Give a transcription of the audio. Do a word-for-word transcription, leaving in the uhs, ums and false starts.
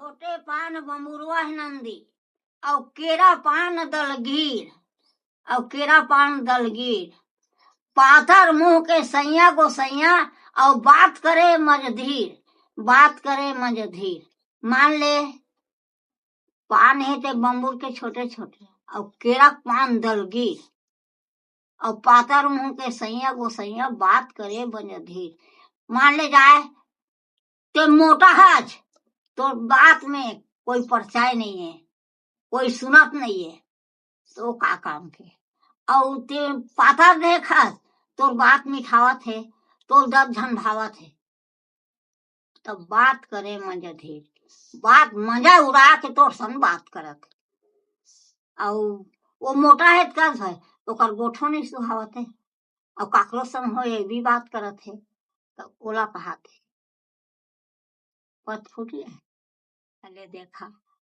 छोटे पान बमुरुआ हे नंदी, अउ केरा पान दलगीर, अउ केरा पान दलगीर। पातर मुंह के सैया गोसैया, अउ बात करे मजधीर, बात करे मजधीर। मान ले, पान हे ते बम्बुर के छोटे छोटे, अउ केरा पान दलगीर, अउ पातर मुंह के सैया गोसैया, बात करे मजधीर। मान ले जाए, ते मोटा हच, तोर बात में कोई परचाय नइ हे, कोई सुनत नइ हे, तो का काम के? अउ ते पातर देख हच, तोर बात मिठावत हे, तोर दर्द झन भावत हे। तब बात करे मजधीर, बात मजा उड़ा के तोर संग बात करत हे। अउ वो मोटा हे त कस हे, ओकर गोठो नइ सुहावत हे, अउ काकरो संग हो ये भी बात करत हे, त ओला कहाथे पत फूट ले। अले देखा,